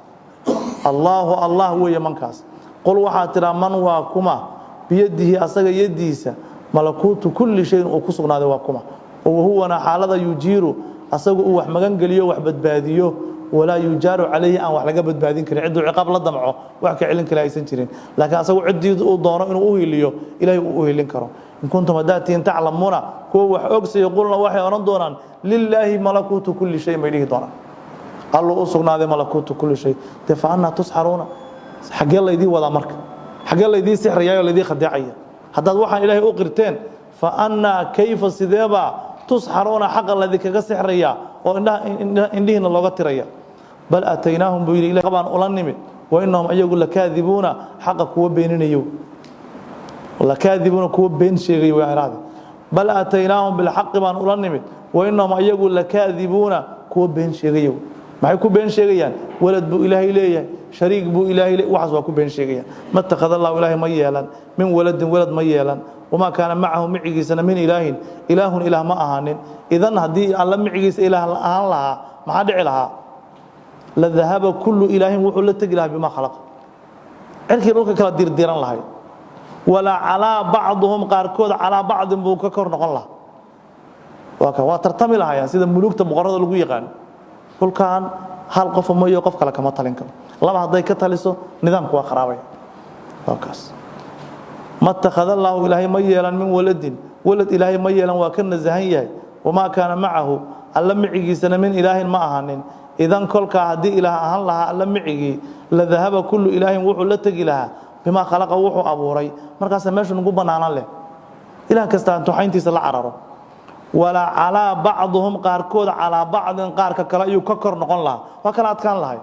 Allaahu, Allah weeye mankaas. Qul waxaad tidhaa, man waa kuma biyadihi, asaga yadiisa malakuutu kulli shayin uu ku sugnaaday, waa kuma? Oo wahuwana xaalada yujiiru, asagu uu wax magan geliyo, wax badbaadiyo, walaa yujaaru calayhi, aan wax laga badbaadin karin, cidduu ciqaab la damco wax ka celin kale aysan jirin, laakiin asagu ciddii uu doono inuu u hiliyo Ilaahay uu u hilin karo, in kuntum haddaad tihiin taclamuuna kuwa wax og. Sayaquuluna waxay odhan doonaan lilaahi malakuutu kulli shay bay dhihi doonaan, alluu u sugnaaday malakuutu kulli shay. Dee fa annaa tusxaruuna, xaggee laydii wadaa marka? Xaggee laydii sixrayaa oo laydii khadeecaya haddaad waxaan Ilaahay u qirteen? Fa annaa kayfa, sideebaa tusxaruuna, xaqa laydinkaga sixrayaa oo indhihiina looga tiraya? Bal aataynaahum buu yidhi Ilaah baan ula nimid, wa innahum ayagu lakaadibuuna, xaqa kuwa beeninayo, lakaadibuuna kuwa been sheegaya waa iraade. Bal aataynaahum bilxaqi baan ula nimid, wa innahum ayagu lakaadibuuna kuwa been sheegaya. Maxay ku been sheegayaan? Walad buu Ilaahay leeyahay, shariik buu Ilaahay leeyahay, waxaas waa ku been sheegayaan. Ma takhada Allahu, Ilaahay ma yeelan, min waladin, walad ma yeelan, wamaa kaana macahu micigiisana min ilaahin, ilaahun ilaah ma ahaanin. Idan haddii Alla micigiisa ilaah ahaan lahaa, maxaa dhici lahaa? La dahaba kullu ilaahin, wuxuu la tegi lahaa bimaa khalaqa, cirkii dhulka kala dirdiran lahayd, walaa calaa bacduhum, qaarkood calaa bacdin buu ka kor noqon lahaa. Waa ka waa tartami lahayaan sida mulugta boqorada lagu yaqaano. Dhulkan hal qof mooyo qof kale kama talin karo, laba hadday ka taliso nidaamku waa kharaabaya. Waa kaas. Ma takhada Allaahu, Ilaahay ma yeelan, min waladin, walad Ilaahay ma yeelan, waa ka nasahan yahay. Wamaa kaana macahu, Alla micigiisana min ilaahin ma ahanin. Idan kolkaa haddii ilaah ahaan lahaa Alla micigii, la dahaba kullu ilaahin wuxuu la tegi lahaa bimaa khalaqa, wuxuu abuuray. Markaasa meeshu nagu bannaanan leh, ilaah kasta antuxayntiisa la cararo. Walaa calaa bacduhum, qaarkood calaa bacdin, qaarka kale ayuu ka kor noqon lahaa, waa kala adkaan lahay.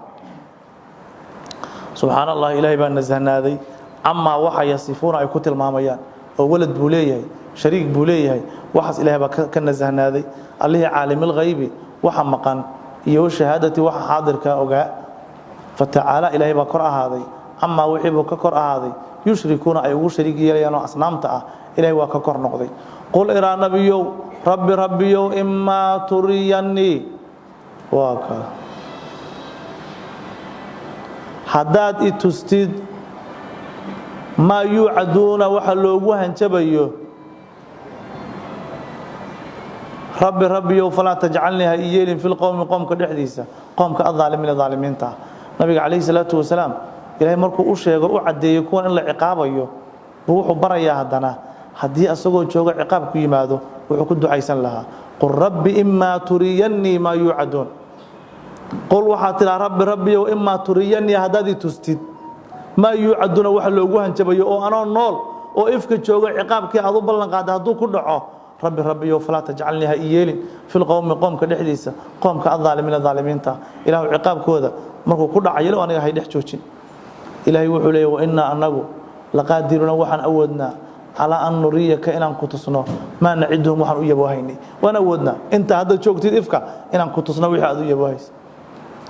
Subxaan Allah, Ilaahay baa nasahnaaday camaa waxa yasifuuna ay ku tilmaamayaan oo walad buu leeyahay, shariik buu leeyahay. Waxaas Ilahay baa ka nasahnaaday, Allihii caalimilghaybi, waxa maqan iyo washahaadati, waxa xaadirkaa ogaa. Fatacaala, Ilaahay baa kor ahaaday, camaa wixii buu ka kor ahaaday, yushrikuuna ay ugu shariig yeelayaan oo asnaamta ah. Ilahay waa ka kor noqday. Qul iraa, Nabiyow, rabbi, Rabbiyow, imaa turiyannii, waa ka haddaad i tustid, maa yuucaduuna, waxa loogu hanjabayo, rabbi, Rabbiyow, falaa tajcalnii, ha i yeelin, fi lqowmi, qoomka dhexdiisa, qoomka adaalimiina, daalimiinta ah. Nabiga calayhi salaatu wasalaam, Ilahay markuu u sheego, u caddeeyo kuwan in la ciqaabayo, buu wuxuu barayaa haddana haddii asagoo joogo ciqaab ku yimaado wuxuu ku ducaysan lahaa. Qul rabbi imaa turiyannii maa yuucaduun. Qul, waxaad tidhaa, rabbi, Rabbiyow, imaa turiyannii, haddaad i tustid, maa yuucaduuna, waxa loogu hanjabayo, oo anoo nool oo ifka joogo ciqaabkii aad u ballan qaadda hadduu ku dhaco, rabbi, Rabbiyow, falaa tajcalnii, ha i yeelin, fi lqowmi, qoomka dhexdiisa, qoomka adaalimiina, daalimiinta. Ilaahu ciqaabkooda markuu ku dhacayo aniga hay dhex joojin. Ilaahay wuxuu leeyay, wainaa, annagu, laqaadiruuna, waxaan awoodnaa, calaa an nuriyaka, inaan ku tusno, maa naciduhum, waxaan u yaboohaynay. Waan awoodnaa inta hadda joogtid ifka inaan ku tusno wixii aad u yaboohaysa,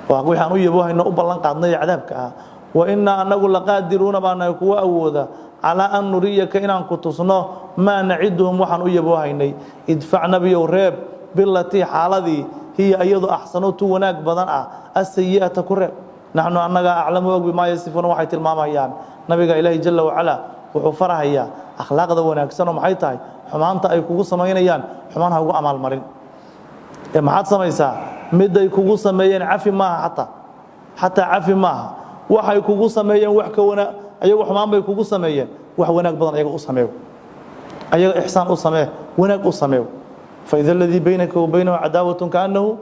waa wixii aan u yaboohayno, u ballan qaadnay cadaabka ah. Wainaa, annagu, laqaadiruuna baa nahay kuwa awooda, calaa an nuriyaka, inaan ku tusno, maa naciduhum, waxaan u yaboohaynay. Idfac, Nabiyow, reeb, bilatii, xaaladii, hiya, iyadu, axsanu, tu wanaag badan ah, asayi'ata ku reeb. Naxnu, annagaa, aclamu, og, bimaa yasifuuna, waxay tilmaamayaan. Nabiga Ilaahi jala wacalaa wuxuu farahayaa akhlaaqda wanaagsan oo maxay tahay? Xumaanta ay kugu samaynayaan xumaan ha ugu amaalmarin ee maxaad samaysaa? Miday kugu sameeyeen cafi maaha, xataa cafi maaha. Waxay kugu sameeyeen wax ka wana ayagu xumaan bay kugu sameeyeen, wax wanaag badan ayaga u sameeyo, ayaga ixsaan u samee, wanaag u sameeyo. Faida aladii baynaka wa baynahu cadaawatun kaannahu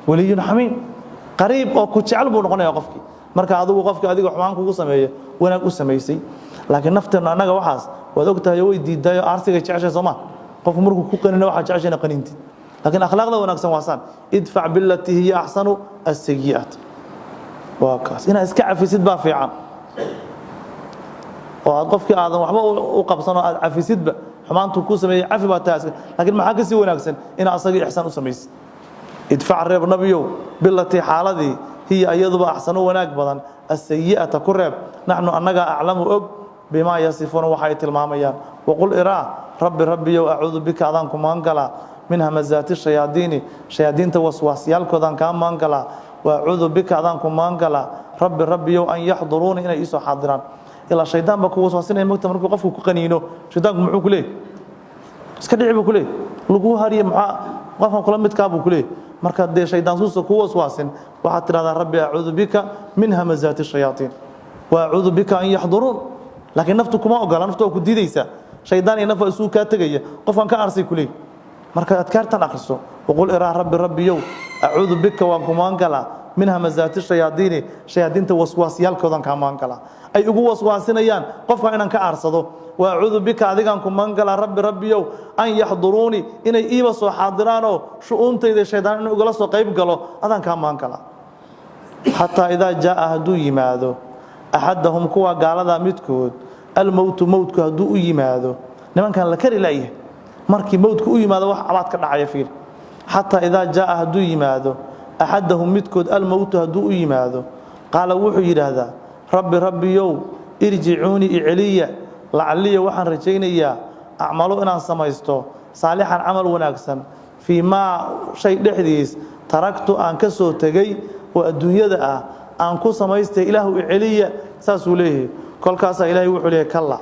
waliyun xamiim, qariib oo ku jecel buu noqonaya qofkii. Marka adigu qofkii adiga xumaan kugu sameeya wanaag u samaysay. Laakiin nafteennu annaga waxaas waad og tahay, way diidayo, aarsigay jeceshay, sooma? Qofku markuu ku qanino waxaa jeceshayna qanintid. Laakiin akhlaaqda wanaagsan waa saan: idfac bilatii hiya axsanu asayi'at. Waa kaas, inaad iska cafisid baa fiican oo aad qofkii aadan waxba u qabsan oo aad cafisidba xumaantuu ku sameeyey. Cafi baa tahay, laakiin maxaa kasii wanaagsan? Inaad asagii ixsaan u samaysid. Idfac, reeb, Nabiyow, bilatii, xaaladii, hiya, iyaduba, axsanu, wanaag badan, asayi'ata ku reeb. Naxnu, annagaa, aclamu, og, bimaa yasifuuna, waxa ay tilmaamayaan. Waqul iraa, rabbi, Rabbiyow, acuudu bika, adaan ku magan galaa, min hamazaati shayaadiini, shayaadiinta waswaasyaalkoodaan kaa magan galaa. Waacuudu bika, adaan ku magan galaa, rabbi, Rabbiyow, an yaxduruuna, inay iisoo xaadiraan. Ilaa shaydaan baa ku waswaasinaya mogta. Markuu qofku ku qaniino shaydaanku muxuu ku leeyahy? Iska dhici buu ku leeyahy, laguu hariye, maxaa qofkan kula midkaa buu ku leeyahy. Marka dee shaydaan suusa ku waswaasin, waxaad tidhahdaa, rabbi, acuudu bika min hamazaati shayaatiin wa acuudu bika an yaxduruun. Laakiin naftu kuma ogola, naftu waa ku diidaysaa. Shaydaan iyo naf waa isugu kaa tegaya, qofkan ka arsay ku leeyahy. Marka adkaartan akhriso. Waqul iraa, rabbi, Rabbiyow, acuudu bika, waan ku magan galaa, min hamazaati shayaadiini, shayaadiinta waswaasyaalkoodaan kaa magan galaa, ay ugu waswaasinayaan qofka inaan ka aarsado. Wa acuudu bika, adigaan ku magan galaa, rabbi, Rabbiyow, an yaxduruuni, inay iiba soo xaadiraanoo shu'uuntayda shaydaan inuu igala soo qayb galo, adaan kaa magan galaa. Xataa idaa jaaa, hadduu yimaado, axadahum, kuwa gaaladaa midkood, almowtu, mowtku hadduu u yimaado, nimankan la kari la'yahay markii mowtku u yimaado wax cabaad ka dhacaya fiir. Xataa idaa jaaa, hadduu yimaado, axadahum, midkood, almowtu hadduu u yimaado, qaala, wuxuu yidhaahdaa, rabbi, Rabbiyow, irjicuunii, iceliya, lacaliya, waxaan rajaynayaa, acmalo, inaan samaysto, saalixan, camal wanaagsan, fii maa, shay dhexdiis, taraktu, aan ka soo tegey oo adduunyada ah aan ku samaystay. Ilaahu iceliya, saasuu leeyahay. Kolkaasaa Ilaahay wuxuu leeyahay, kalla,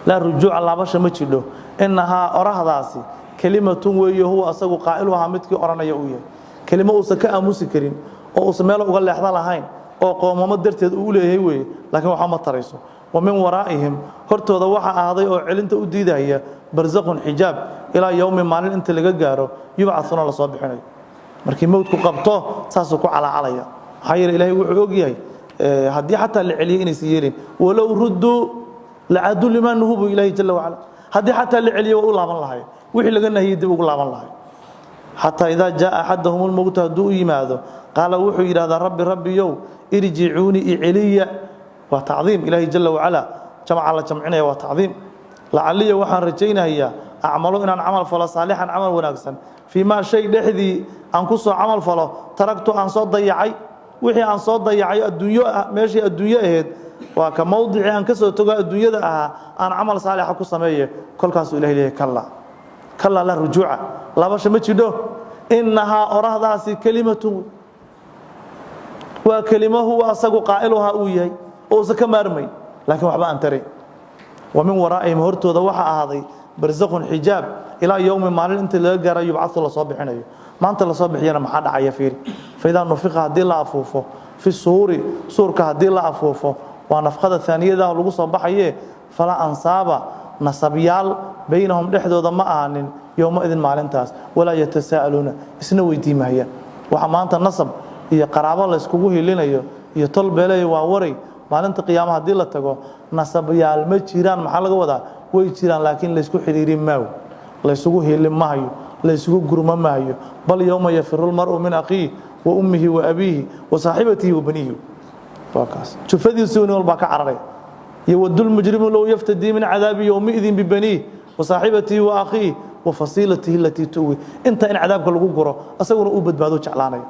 laa rujuuca, laabasha ma jidho. Innahaa, orahdaasi, kelimatun weeye, huwa, asagu, qaa'ilu ahaa, midkii odhanaya uu yahay, kelimo uusan ka aamusi karin oo uusan meel uga leexda lahayn oo qoomamo darteed uu leeyahay weeye, laakiin waxba ma tarayso. Wa min waraa'ihim, hortooda waxaa ahaaday oo celinta u diidaya, barzaqun, xijaab, ilaa yowmi, maalin inta laga gaaro, yubcaثuuna, lasoo bixinayo. Markii mowdku qabto saasuu ku calaacalaya. Maxaa yeele, Ilahay wuxuu og yahay haddii xataa la celiyay inaysan yeelin. Walow rudduu lacaaduu limaa nuhuu, buu Ilahay jala wacala. Haddii xataa la celiyo, waa u laaban lahay wixii laga nahiyey, dib ugu laaban lahay. Xataa idaa jaaa axadahum lmowtu, hadduu u yimaado, qaala, wuxuu yidhahdaa: "Rabbi, rabbiyow, irjicuuni, iceliya." Waa tacdiim Ilaahay jala wacala, jamca la jamcinaya waa tacdiim. "Lacaliya, waxaan rajaynayaa, acmalo, inaan camal falo, saalixan, camal wanaagsan, fii maa, shay dhexdii aan ku soo camal falo, taragtu, aan soo dayacay." Wixii aan soo dayacay adduunyo, meeshii adduunyo ahayd, waa ka mowdicii aan ka soo tago adduunyada ahaa, aan camal saalixa ku sameeye. Kolkaasuu Ilahay leeyahay: "Kalla, kallaa, laa rujuuca," laabasha ma jidho. "Innahaa," orahdaasi, "kelimatun," waa kelimo, "huwa," asagu, "qaa'iluhaa," uu yahay oo uusan ka maarmayn, laakiin waxba aan tarayn. Wa min waraa'ihim, hortooda waxaa ahaaday, barzaqun, xijaab, ilaa yowmi, maalin inta laga gaaro, yubcau, lasoo bixinayo. Maanta lasoo bixiyana maxaa dhacaya? Fiiri. Faidaa nufiqa, haddii la afuufo, fi suuri, suurka haddii la afuufo, waa nafqada aaniyadaah lagu soo baxaye, falaa ansaaba, nasabyaal, baynahum, dhexdooda ma ahaanin, yowmaidin, maalintaas, walaa yatasaa'aluuna, isna weydii mahayaan. Waxa maanta nasab iyo qaraabo layskugu hilinayo iyo tol beeleyo waa waray. Maalinta qiyaama haddii la tago, nasabyaal ma jiraan. Maxaa laga wadaa? Way jiraan, laakiin laysku xidhiirin maayo, laysugu hilin mahayo, laysugu gurma maayo. Bal yowma yafiru lmar'u min akhiih wa ummihi wa abiihi wa saaxibatihi wa baniihi. Waa kaas, jufadiisu nin walbaa ka cararay. Yowadu lmujrimu low yaftadii min cadaabi yowmiidin bibaniih wa saaxibatihi wa akhiih wa fasiilatihi alatii tu'wi. Inta in cadaabka lagu guro asaguna uu badbaado jeclaanaya.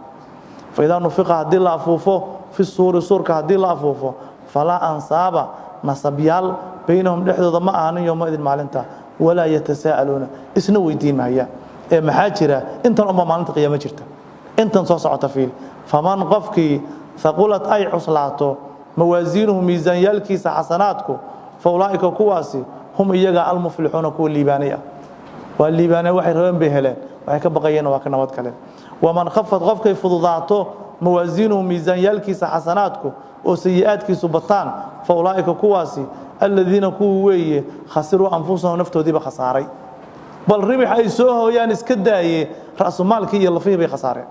Faidaa nufiqa, haddii la afuufo, fi suuri, suurka haddii la afuufo, falaa ansaaba, nasabyaal, baynahum, dhexdooda ma ahanin, yowmaidin, maalinta, walaa yatasaa'aluuna, isna weydiin mahayaan. Ee maxaa jira? Intan unbaa maalinta qiyaamo jirta, intan soo socota fiil. Faman, qofkii, haqulat, ay cuslaato, mawaasiinuhu, miisaanyaalkiisa xasanaadku, fa ulaa'ika, kuwaasi, hum, iyaga, almuflixuuna, kuwa liibaanay ah. Waa liibaanay, waxay rabeen bay heleen, waxay ka baqayeenna waa ka nabad galeen. Waman khafad, qofkay fududaato, mawaasiinuhu, miisaanyaalkiisa xasanaadku, oo sayi-aadkiisu bataan, fa ulaa'ika, kuwaasi, aladiina, kuwii weeye, khasiruu anfusahum, naftoodiiba khasaaray. Bal ribix ay soo hooyaan iska daaye, ra'sumaalkii iyo lafihii bay khasaareen.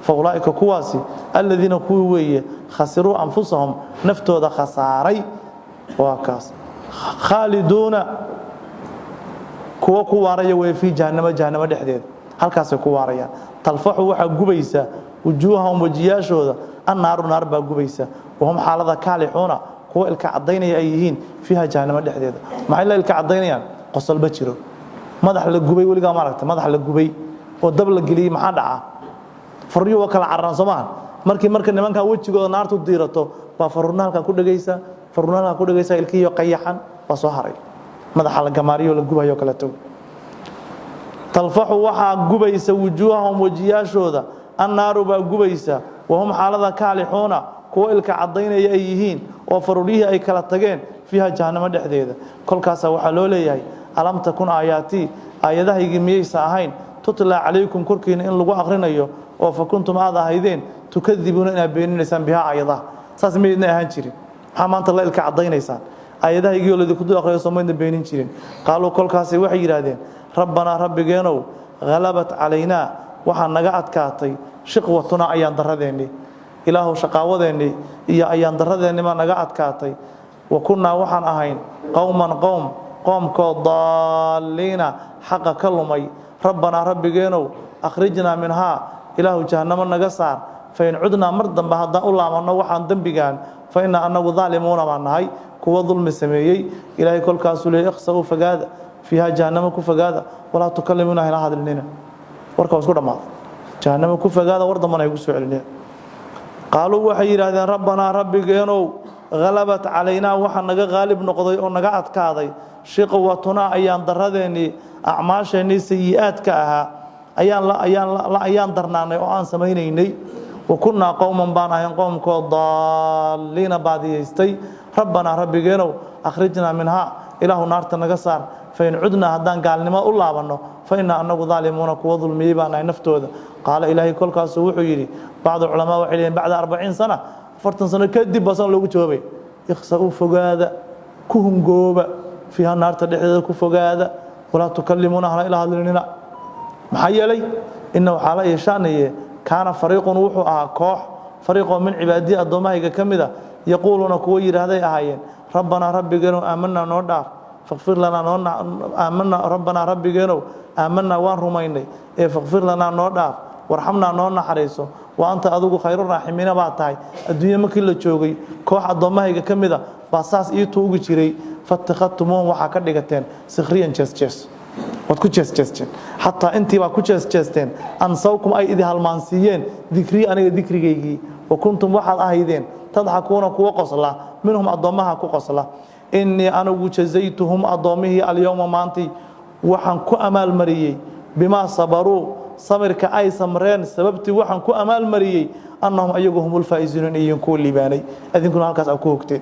Fa ulaa'ika, kuwaasi, aladiina, kuwii weeye, khasiruu anfusahum, naftooda khasaaray. Waa kaas. Khaaliduuna, kuwo ku waaraya wey, fii jahannamo, jahannamo dhexdeeda, halkaasay ku waarayaan. Talfaxu, waxaa gubaysa, wujuuhahum, wejiyaashooda, annaaru, naar baa gubaysa. Wahum, xaalada, kaalixuuna, kuwa ilka caddaynaya ay yihiin, fiiha, jahannamo dhexdeeda. Maxay la ilka caddaynayaan? Qosol ma jiro. Madax la gubay weligaa ma aragta? Madax la gubay oo dab la geliyey, maxaa dhacaa? Faruuryo waa kala cararaan, soo maaha? Markii marka nimankan wejigooda naartu diirato baa faruurna halkaa ku dhegaysa, faruurna halkaa ku dhegaysa, ilkihiyo qayaxan baa soo haray, madaxa la gamaariyo, la gubayo, kala tago. Talfaxu, waxaa gubaysa, wujuuhahum, wejiyaashooda, annaaru baa gubaysa. Wahum, xaalada, kaalixuuna, kuwa ilka caddaynaya ay yihiin oo faruuryihii ay kala tageen, fiiha, jahannamo dhexdeeda. Kolkaasaa waxaa loo leeyahay: "Alam takun aayaatii," aayadahaygii miyaysa ahayn, "tutlaa calaykum," korkiina in lagu akhrinayo, oo "fa kuntum," aad ahaydeen, "tukadibuuna," inaad beeninaysaan, "bihaa," aayadaha? Saas miyaydna ahaan jirin? Maxaa maanta la ilka caddaynaysaan? Aayadahaygii oo laydinku dul akhriyo soo maydna beenin jirin? Qaaluu, kolkaasi waxay yidhaahdeen: "Rabbanaa, rabbigeenow, halabat calaynaa," waxaa naga adkaatay, "shiqwatunaa," ayaan darradeennii. Ilaahow, shaqaawadeennii iyo ayaan darradeenni baa naga adkaatay. "Wa kunnaa," waxaan ahayn, "qowman," qowm, qoomkoo, "daalliina," xaqa ka lumay. "Rabbanaa, rabbigeenow, akhrijnaa minhaa," Ilaahu jahannamo naga saar, "fain cudnaa," mar dambe haddaan u laabanno waxaan dembigaan, "fa innaa," annagu, daalimuuna baan nahay, kuwa dulmi sameeyey. Ilaahay kolkaasuu leeyay: "Ikhsa-uu," fogaada, "fiiha," jahannamo ku fogaada, "walaa tukallimuuna," hila hadlinina. Warka waa isku dhammaaday. Jahannamo ku fogaada, war dambana haygu soo celinina. Qaaluu, waxay yidhaahdeen: "Rabbanaa, rabbigeenow, halabat calaynaa," waxa naga qaalib noqday oo naga adkaaday, "shiqwatunaa," ayaan darradeennii, acmaasheennii sayi-aadka ahaa ayaan ayaan la ayaan darnaanay oo aan samaynaynay. "Wa kunnaa qowman," baan ahayn, qoomkoo, "daalliina," baadiyaystay. "Rabbanaa, rabbigeenow, akhrijnaa minhaa," Ilaahu naarta naga saar, "fain cudnaa," haddaan gaalnimo u laabanno, "fa innaa," annagu, daalimuuna, kuwa dulmiyey baan nahay naftooda. Qaala, Ilaahay kolkaasu wuxuu yidhi, bacdu culamaa waxay leeyihin bacda 40 sana, 40 sano kadib baa san loogu jawaabay. Ikhsa-u, fogaada, ku hungooba, fiiha, naarta dhexdeeda ku fogaada. Walaa tukallimuuna, hana ila hadlinina. Maxaa yeelay, innahu xaala yeeshaanaye kaana fariiqun, wuxuu ahaa koox, fariiqoo min cibaadiyi, addoommahayga ka mid a, yaquuluuna, kuwo yidhaahday ahaayeen: Rabbanaa, rabbigeenow, aamanaa, noo dhaaf, faqfir lanaa, noo aamanaa, rabbanaa, rabbigeenow, aamanaa, waan rumaynay ee faqfir lanaa, noo dhaaf, warxamnaa, noo naxariiso, wa anta, adigu, khayru raaximiina baa tahay. Adduunye markii la joogay, koox addoommahayga ka mida baa saas ii tuugi jiray. Fatakhadtumuuhum, waxaa ka dhigateen, sikhriyan, jees jees, waad ku jeesjeesteen, xataa intii baa ku jeesjeesteen, ansawkum, ay idi halmaansiiyeen, dikrii, aniga dikrigaygii. Wa kuntum, waxaad ahaydeen, tadxakuuna, kuwa qosla, minhum, addoommaha ku qosla. Innii anigu jazaytuhum, addoommihii, alyowma, maantay, waxaan ku amaalmariyey, bimaa sabaruu, samirka ay samreen sababtii waxaan ku amaalmariyey, annahum, ayagu, hum ulfaa'izuuna, inay yihiin kuwa liibaanay. Adinkuna halkaas aa ku hogteen.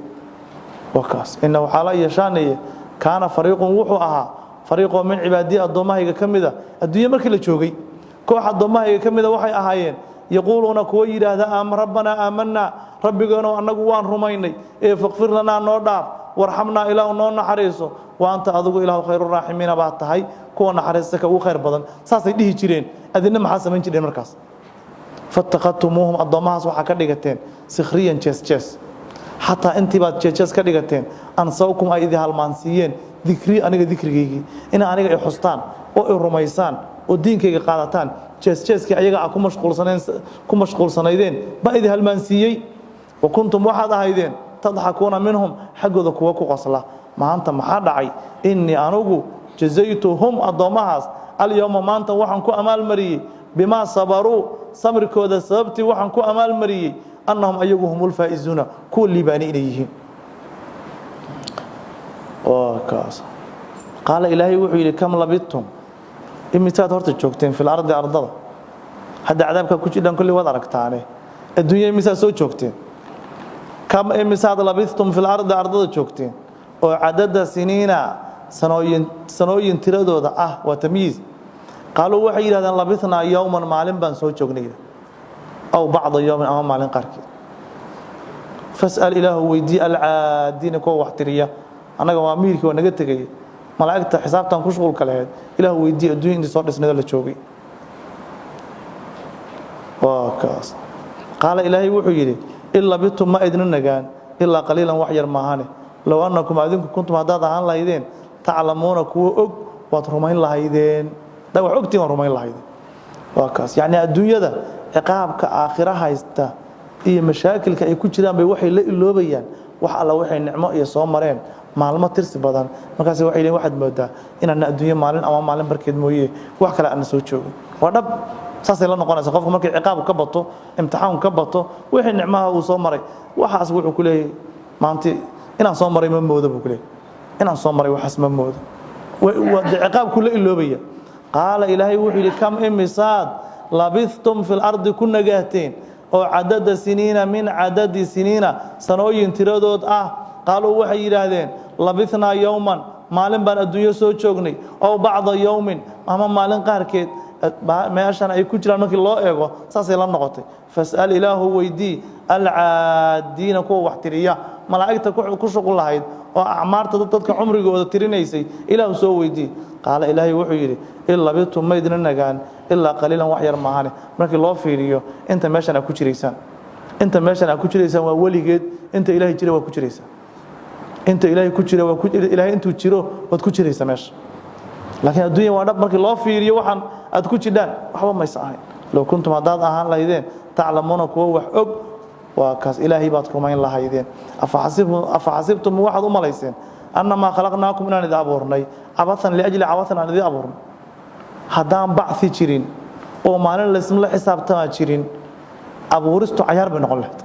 Wakaas. Innahu xaala yeeshaanaye kaana fariiqun, wuxuu ahaa fariiqoo, min cibaadiyi, addoommahayga ka mida, adduunye markii la joogay, koox addoommahayga ka mida waxay ahaayeen, yaquuluuna, kuwa yidhaahda: Rabbanaa aamanaa, rabbigeenow, annagu waan rumaynay ee faqfir lanaa, noo dhaaf, warxamnaa, ilaahu noo naxariiso, wa anta, adigu, ilaahu, khayru raaximiina baa tahay, kuwa naxariista ka ugu khayr badan. Saasay dhihi jireen. Adina maxaa samayn jireen markaas? Fatakhadtumuuhum, addoommahaas waxaa ka dhigateen, sikhriyan, jees jees, xataa intii baad jeejees ka dhigateen, ansawkum, ay idi halmaansiiyeen, dikrii, aniga dikrigaygii, ina aniga i xustaan oo i rumaysaan oo diinkayga qaadataan. Jeesjeeskii ayaga a ku mashquulsanaydeen baa idi halmaansiiyey. Wa kuntum, waxaad ahaydeen, tadxakuuna minhum, xaggooda kuwa ku qosla. Maanta maxaa dhacay? Innii anugu jazaytuhum, addoommahaas, alyowma, maanta, waxaan ku amaalmariyey, bimaa sabaruu, samirkooda sababtii waxaan ku amaalmariyey, annahum, ayagu, hum ulfaa'izuuna, kuwa liibaani inay yihiin. Kaas. Qaala, ilaahay wuxuu yidhi: Kam labidtum, imisaad horta joogteen, fil ardi, ardada? Hadda cadaabkaa ku jidhaan kolley waad aragtaane, adduunya imisaad soo joogteen? Kam, imisaad, labidtum fil ardi, ardada joogteen, oo cadada siniina, sanooyin, sanooyin tiradooda ah? Waa tamyiiz. Qaaluu, waxay yidhahdeen: labithnaa yowman, maalin baan soo joognay, aw bacda yowmin, ama maalin qaarkeed. Fas'al, ilaahu weydii, alcaadiina, kuwa wax tiriya. Annaga waa miirkii waa naga tegaya. Malaa'igta xisaabtan ku shuqulka lahayd ilaahu weydii adduunya intii soo dhisnayoo la joogay. Waa kaas. Qaala, ilaahay wuxuu yidhi: In labidtum, ma idna nagaan, ilaa qaliilan, wax yar maahane. Low annakum, adinku, kuntum, haddaad ahaan lahaydeen, taclamuuna, kuwo og, waad rumayn lahaydeen. Haddaa wax ogtiin, waad rumayn lahaydeen. Waa kaas. Yacni adduunyada ciqaabka aakhira haysta iyo mashaakilka ay ku jiraan bay waxay la iloobayaan wax alla waxay nicmo iyo soo mareen maalmo tirsi badan. Markaas waxay leeyihin: waxaad moodaa inaana adduunyo maalin ama maalin barkeed mooye wax kale aana soo joogin. Waa dhab, saasay la noqonaysa qofka markay ciqaabku ka bato, imtixaanku ka bato, wixii nicmaha uu soo maray, waxaas wuxuu ku leeyahay: maanti inaan soo maray ma moodo, buu ku leeyahay. Inaan soo maray waxaas ma moodo. Waa dee ciqaabku la iloobaya. Qaala, ilaahay wuxuu yidhi: Kam, imisaad, labithtum fi lardi, ku nagaateen, oo cadada siniina, min cadadi siniina, sanooyin tiradood ah? Qaaluu, waxay yidhaahdeen: labithnaa yowman, maalin baan adduunyo soo joognay, ow bacda yowmin, ama maalin qaarkeed. Meeshan ay ku jiraan markii loo eego, saasay la noqotay. Fas'al, ilaahu weydii, alcaadiina, kuwa wax tiriya, malaa'igta ku shuqul lahayd oo acmaarta dadka cumrigooda tirinaysay, ilaahu soo weydii. Qaala, ilaahay wuxuu yidhi: In labidtum, maydna nagaan, ilaa qaliilan, wax yar maahane. Markii loo fiiriyo inta meeshan aad ku jiraysaan, inta meeshan aad ku jiraysaan waa weligeed. Inta ilaahay jira waa ku jiraysaa. Inta ilaahay ku jira waa ku, ilaahay intuu jiro waad ku jiraysaa meesha. Laakiin adduunya waa dhab, markii loo fiiriyo waxaan aad ku jidhaan waxba maysa ahayn. Low kuntum, haddaad ahaan lahaydeen, taclamuuna, kuwo wax og, waa kaas, ilaahay baad rumayn lahaydeen. Afa xasibtum, waxaad u malayseen, annamaa khalaqnaakum, inaan idin abuurnay, cabathan, liajli cabathan aan idin abuurnay? Haddaan bacthi jirin oo maalin laysla xisaabtamaa jirin, abuuristu cayaar bay noqon lahayd.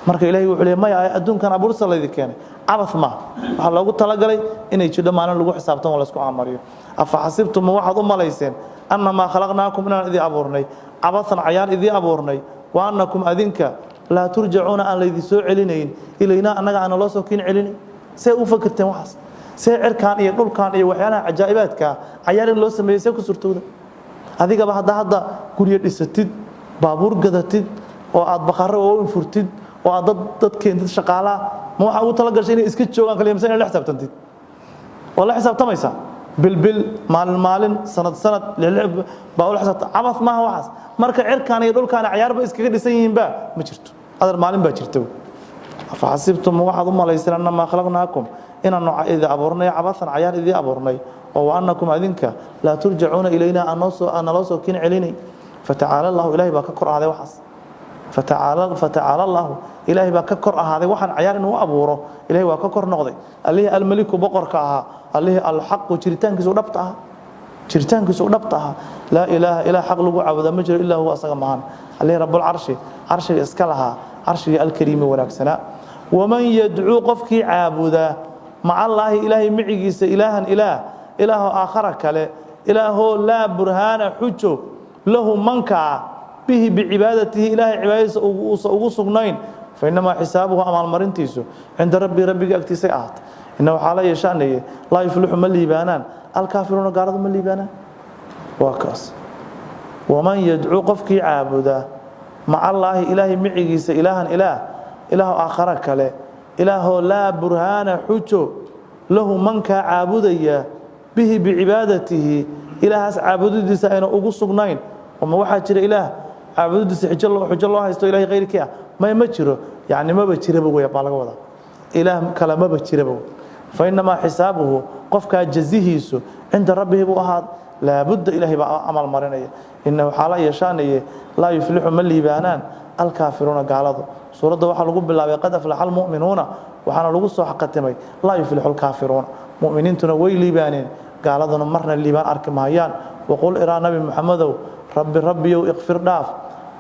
Marka ilaahay wuxuu leeyahay: maya, adduunkan abuurista laydin keenay cabath maaha. Waxaa loogu talagalay inay jidho maalin lagu xisaabtamo, laysku amariyo. Afa xasibtum, ma waxaad u malayseen, annamaa khalaqnaakum, inaan idin abuurnay, cabathan, cayaar idin abuurnay, wa annakum, adinka, laa turjacuuna, aan laydin soo celinayn, ilaynaa, annaga aan naloo soo kiin celinayn? See u fakirteen waxaas? See cirkaan iyo dhulkaan iyo waxyaalaha cajaa'ibaadka cayaar in loo sameeyey see ku surtowda? Adigaba hadda guryo dhisatid, baabuur gadatid, oo aad bakhaaro waaweyn furtid, oo aad dad keentid shaqaalaha. Ma waxa ugu tala gashay inay iska joogaan kaliya mise inay la xisaabtantid? Waa la xisaabtamaysaa bilbil, maalin maalin, sanad sanad, lix baa ula xisaabta. Cabas maaha waxaas. Marka cirkaan iyo dhulkaan cayaarba iskaga dhisan yihiinba ma jirto. Adar maalin baa jirta. Afaxasibtum, waxaad u malayseen, annamaa khalaqnaakum, inaanu idi abuurnay cabasan, cayaar idii abuurnay, oo wa annakum, adinka, laa turjacuuna ilayna, aan naloo soo kin celinay. Fatacaala Allahu, Ilaahay baa ka kor ahaaday waxaas. Fatacaala Allahu, Ilaahay baa ka kor ahaaday waxaan cayaar inuu abuuro. Ilaahay waa ka kor noqday, Allihii Almeliku, boqorka ahaa, Allihii Alxaqu, jiritaankiisu dhabta ahaa, jiritaankiisu dhabta ahaa. Laa ilaaha, ilaah xaq lagu caabudaa ma jiro, ilaa huwa, asaga maahan, Allihii Rabbulcarshi, carshiga iska lahaa, carshigii Alkariimi, wanaagsanaa. Waman yadcuu, qofkii caabudaa, maca Allaahi, Ilaahay micigiisa, ilaahan, ilaah, ilaahoo aakhara, kale, ilaahoo laa burhaana, xujo, lahu mankaa, bihi, bicibaadatihi, Ilaahay cibaadadiisa uusa ugu sugnayn, fa innamaa xisaabuhu, amaalmarintiisu, cinda rabbii, rabbiga agtiisay ahaatay. Inna waxaa la yeeshaanaye laa yuflixu, ma liibaanaan, alkaafiruuna, gaaladu ma liibaanaan. Waa kaas. Waman yadcuu, qofkii caabuda, maca Allaahi, Ilaahay micigiisa, ilaahan, ilaah, ilaahoo aakhara, kale, ilaahoo laa burhaana, xujo, lahu mankaa caabudaya, bihi, bicibaadatihi, ilaahaas caabudidiisa ayna ugu sugnayn. Ma waxaa jira ilaah caabudidiisa xujo loo haysto Ilahay kayrkii ah? May, ma jiro. Yacni maba jiraba wey baa laga wadaa, ilaah kale maba jiraba. Fa innamaa xisaabuhu, qofkaa jazihiisu, cinda rabbihi buu ahaad. Laabudda Ilaahay baa amal marinaya. Innahu xaala yeeshaanaye laa yuflixu, ma liibaanaan, alkaafiruuna, gaaladu. Suuradda waxaa lagu bilaabay qad aflaxa almu'minuuna, waxaana lagu soo khatimay laa yuflixu alkaafiruuna. Mu'miniintuna way liibaaneen, gaaladuna marna liibaan arki mahayaan. Waqul, iraa Nabi Muxamedow, rabbi, Rabbiyow, ikfir, dhaaf,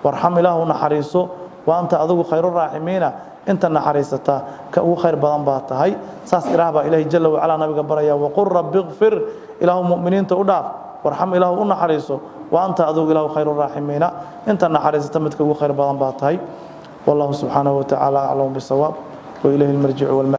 warxam, Ilaahu naxariiso, wa anta, adigu, khayru raaximiina, inta naxariisataa ka ugu khayr badan baa tahay. Saas ilaah baa Ilaahay jalla wacalaa nabiga baraya. Waqul rabbi ikfir, Ilaahu mu'miniinta u dhaaf, warxam, Ilaahu u naxariiso, wa anta, adigu, Ilaahu, khayru raaximiina, inta naxariisata midka ugu khayr badan baa tahay. Wallahu subxaanahu watacaala aclamu bisawaab, wa ilayhi almarjicu walma.